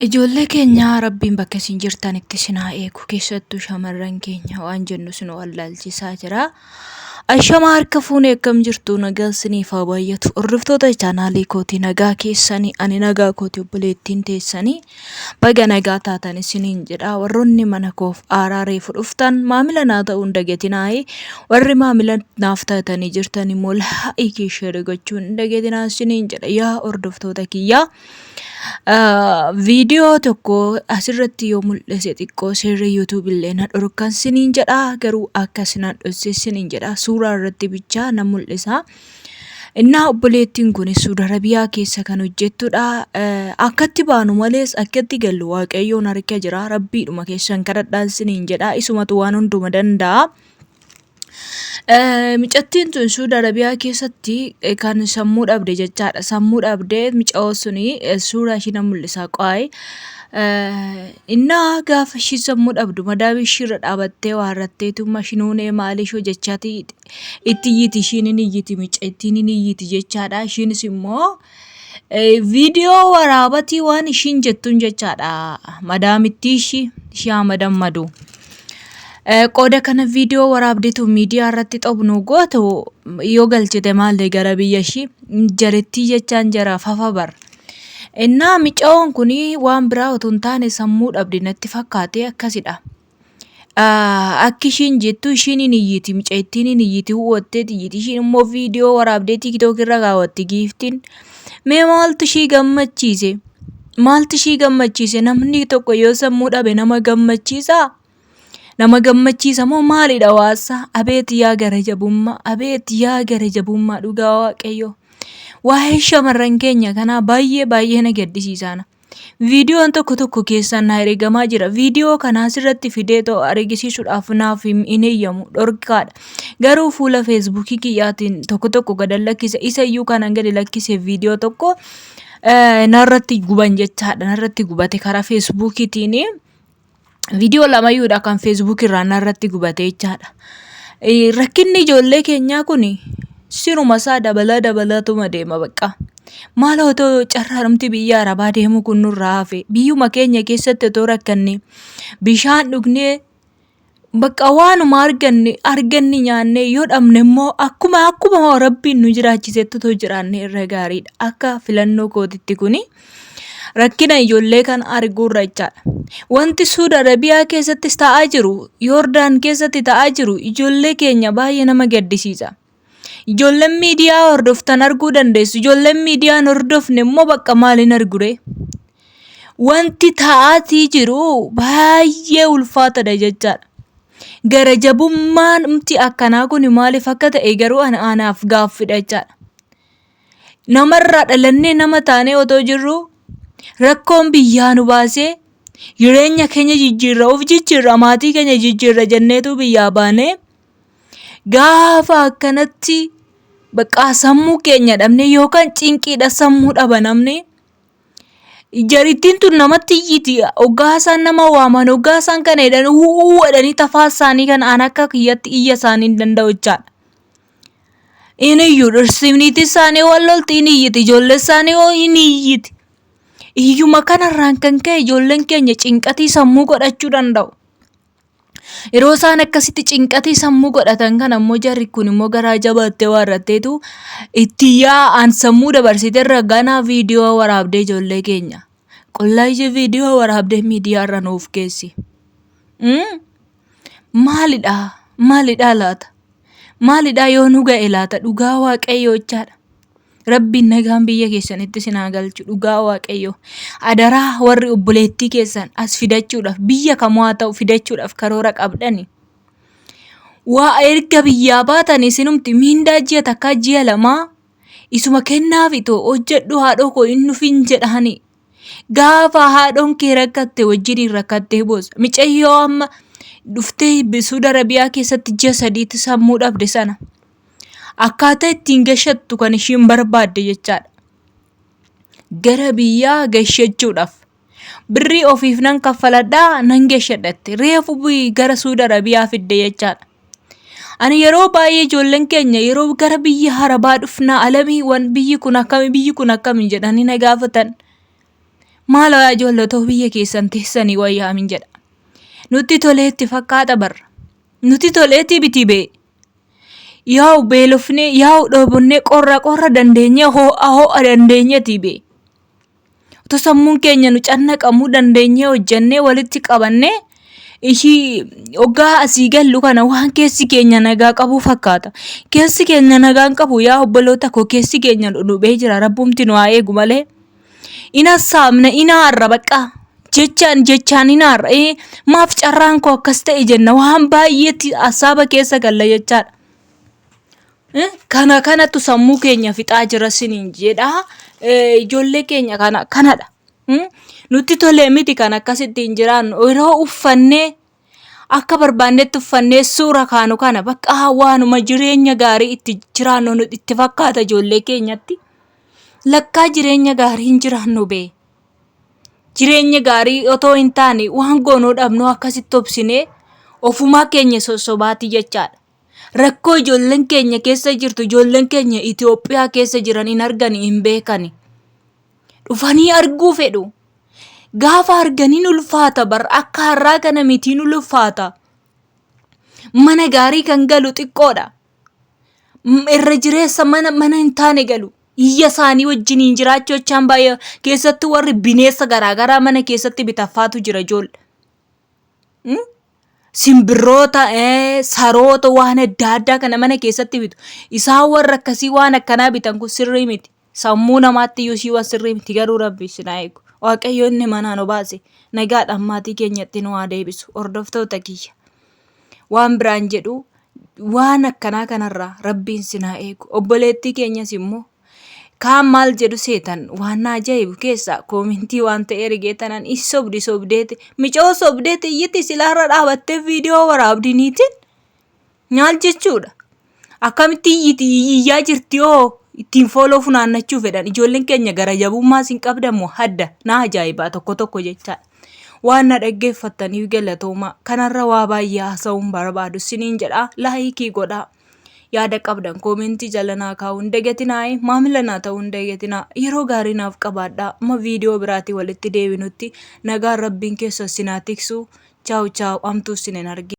Ijoollee keenya Rabbiin bakka isin jirtanitti isin haa eegu. Keessattuu shamarran keenya waan jennu isin wallaalchisaa jira. Ashamaa harka fuunee akkam jirtu nagaa isiniif haa baay'atu. Hordoftoota chaanaalii kootii nagaa keessanii ani nagaa kooti obboleettiin teessanii baga nagaa taatan isiniin jedha. Warroonni mana koof aaraa reefu dhuftan maamila naa ta'uu hin dagatinaayi. Warri maamila naaf taatanii jirtan immoo laayikii sheerii gochuun hin dagatinaa isiniin jedha. Yaa hordoftoota kiyyaa. Viidiyoo tokko asirratti yoo mul'ise xiqqoo seerri YouTube illee na dhorkan siniin jedha garuu akkas na dhosse siniin jedha suuraa irratti bichaa na mul'isa. Innaa obboleettiin kun Suudi Arabiyaa keessa kan hojjettudha. Akkatti baanu malees akkatti gallu Waaqayyoon harka jira. Rabbiidhuma keessan kadhadhaan siniin jedha. Isumatu waan hunduma danda'a. Micattiin tun Suudi Arabiyaa keessatti kan sammuu dhabde jechaadha. Sammuu dhabdee micayoo suni suuraa ishii nan mul'isa qo'aayi. Innaa gaafa ishii sammuu dhabdu madaamii ishii irra dhaabattee waarratteetu mashinuunee maalishoo jechaati itti iyyiti ishiin hin iyyiti micattiin hin iyyiti jechaadha. Ishiinis immoo Viidiyoo waraabatii waan ishiin jettuun jechaadha. Madaamittii ishii ishii haa madammadu. Qooda kana viidiyoo waraabdetu miidiyaa irratti xobnu gootu yoo galchite maallee gara biyya ishii jarittii jechaan jara fafa bar. Innaa micaa'oon kun waan biraa otoo hin taane sammuu dhabde natti fakkaate akkasidha. Akki ishiin jettu ishiin hin iyyiti mucayittiin hin iyyiti hu'uwattee iyyiti ishiin immoo viidiyoo waraabdee tiiktook irra kaawwatti giiftiin. Mee maaltu ishii gammachiise? Maaltu ishii gammachiise? Namni tokko yoo sammuu dhabe nama gammachiisaa? Nama gammachiisa moo maalidha waasa? Abeet yaa gara jabummaa! Abeet yaa gara jabummaa dhugaa waaqayyoo! Waa'ee shamarran keenya kanaa baay'ee baay'ee na gaddisiisaana. Viidiyoon tokko tokko keessaan na herregamaa jira. Viidiyoo kana asirratti fidee too argisiisuudhaaf naaf hin eeyyamu. Dhorkaadha. Garuu fuula feesbuukii kiyyaatiin tokko tokko gadan lakkise. Isa iyyuu kanan gadi lakkise viidiyoo tokko narratti guban jechaadha. Narratti gubate karaa feesbuukiitiin. Viidiyoo lamayyuudha kan feesbuuk irraa narratti gubate jechaadha. Rakkinni ijoollee keenyaa kun siruma isaa dabalaa dabalaatuma deema bakka. Maal otoo carraadhumti biyya arabaa deemuu kun nurraa hafe biyyuma keenya keessatti otoo rakkanne bishaan dhugnee bakka waanuma arganne arganne nyaannee yoo dhabne immoo akkuma akkuma rabbiin nu jiraachisetti otoo jiraanne irra gaariidha akka filannoo kootitti kuni. Rakkina ijoollee kana arguurra jechaadha. Wanti Suud Arabiyaa keessattis ta'aa jiru, Yoordaan keessatti ta'aa jiru ijoollee keenya baay'ee nama gaddisiisa. Ijoolleen miidiyaa hordoftan arguu dandeessu. Ijoolleen miidiyaa hin hordofne immoo bakka maaliin arguree? Wanti ta'aatii jiru baay'ee ulfaatadha jechaadha. Gara jabummaan akkanaa kun maaliif akka ta'e garuu anaaf gaaffidha jechaadha. Namarraa dhalannee nama taanee otoo jirruu rakkoon biyyaa nu baasee jireenya keenya jijjiirra of jijjiirra maatii keenya jijjiirra jenneetu biyyaa baanee gaafa akkanatti baqqaa sammuu keenya dhabne yookaan cinqiidha sammuu dhaba namni. Jarittiin tun namatti iyyiti hoggaa isaan nama waaman hoggaa isaan kana jedhan u'uu jedhanii tafaa isaanii kana an akka kiyyatti iyya isaanii hin danda'u jechaadha. In iyyu dhirsi niitii isaanii wal lolti in iyyiti ijoollee isaanii hoo in iyyiti. Iyyuma kanarraan kan ka'e ijoolleen keenya cinqatii sammuu godhachuu danda'u. Yeroo isaan akkasitti cinqatii sammuu godhatan kana immoo jarri kun immoo garaa jabaattee waarratteetu itti yaa'an sammuu dabarsite irra ganaa viidiyoo waraabdee ijoollee keenya. Qullaa ishee viidiyoo waraabdee miidiyaarra nuuf keessi. Maalidha? Maalidha laata? Maalidha yoo nu ga'e laata? Dhugaa waaqayyoo jechaadha. Rabbiin nagaan biyya keessanitti isin haa galchu dhugaa waaqayyoo. Adaraa warri obboleettii keessan as fidachuudhaaf biyya kamuu haa ta'u fidachuudhaaf karoora qabdani. Waa erga biyyaa baatan isinumti miindaa ji'a takkaa ji'a lamaa isuma kennaaf itoo hojjedhu haadhoo koo hin dhufin jedhaani. Gaafa haadhoon kee rakkatte wajjiniin rakkattee boossa. Micayyoo amma dhuftee Suudi Arabiyaa keessatti ji'a sadiitti sammuu dhabde sana. Akkaataa ittiin gashattu kan ishiin barbaadde jechaadha. Gara biyyaa gashachuudhaaf. Birrii ofiif nan kaffaladhaa nan gashadhatte. Reefu gara Suudi Arabiyaa fidde jechaadha. Ani yeroo baay'ee ijoolleen keenya yeroo gara biyya Arabaa dhufnaa alamii wan biyyi kun akkami biyyi kun akkami jedhanii na gaafatan. Maaloo yaa ijoollee otoo biyya keessan teessanii wayyaamin jedha. Nutti tolee itti fakkaata barra. Nuti toleetii biti bee. Yaa'u beelofnee yaa'u dhoobonnee qorra qorra dandeenyee ho'a ho'a dandeenyeeti bee. Otoo sammuun keenya nu cannaqamuu dandeenyee hojjennee walitti qabannee ishii hoggaa asii gallu kana waan keessi keenya nagaa qabu fakkaata. Keessi keenya nagaa hin qabu yaa obboloota koo keessi keenya dhudhubee jira rabbumti nu haa eegu malee. In hassaabna in aarra baqqaa jechaan jechaan in aarra ee maaf carraan koo akkas ta'e jenna waan baay'eetti hassaaba keessa galla jechaadha. Kana kanatu sammuu keenya fixaa jira siniin jedha. Ijoollee keenya kana kanadha. Nutti tolee miti kan akkasitti hin jiraannu. Yeroo uffannee akka barbaannetti uffannee suura kaanu kana bakka waanuma jireenya gaarii itti jiraannu nuti itti fakkaata ijoollee keenyatti. Lakkaa jireenya gaarii hin jiraannu bee. Jireenya gaarii otoo hin taane waan goonuu dhabnu akkasitti obsinee ofumaa keenya sossobaati jechaadha. Rakkoo ijoolleen keenya keessa jirtu ijoolleen keenya Itoophiyaa keessa jiran hin argani hin beekani. Dhufanii arguu fedhu. Gaafa arganiin ulfaata bar akka har'aa kana mitiin ulfaata. Mana gaarii kan galu xiqqoodha. Irra jireessa mana mana hin taane galu. Iyya isaanii wajjiniin jiraachuu jechaan baay'ee keessattuu warri bineessa garaagaraa mana keessatti bitaffaatu jira ijoollee. Simbirroota, saroota waan adda addaa kana mana keessatti bitu. Isaan warra akkasii waan akkanaa bitan kun sirrii miti. Sammuu namaatti iyyuu ishii waan sirrii miti garuu rabbi isin haa eegu. Waaqayyo inni manaa nu baase nagaadhaan maatii keenyatti nu haa deebisu. Hordoftoota kiyya. Waan biraan jedhu waan akkanaa kanarraa rabbiin sin haa eegu. Obboleettii keenyas immoo Kaan maal jedhu seetan waan na ajaa'ibu keessaa koomentii waan ta'e ergee tanan is sobdi sobdeeti micoo sobdeeti iyyiti silaarra dhaabattee viidiyoo waraabdi niitiin maal jechuudha akkamitti iyyiti iyyaa jirti hoo ittiin fooloo funaannachuu fedhan ijoolleen keenya gara jabummaa sin qabdamu hadda na ajaa'ibaa tokko tokko jechaadha. Waan na dhaggeeffattaniif galatoomaa kanarra waa baay'ee haasa'uun barbaadu siniin jedhaa laayikii godhaa. Yaada qabdan koomentii jala naa kaa'uu hin dagatinaa maamila naa ta'uu hin dagatinaa yeroo gaarii naaf qabaadhaa amma viidiyoo biraatii walitti deebinutti nagaan rabbiin keessa isin haa tiksu chaaw chaaw hamtuu isin hin argin.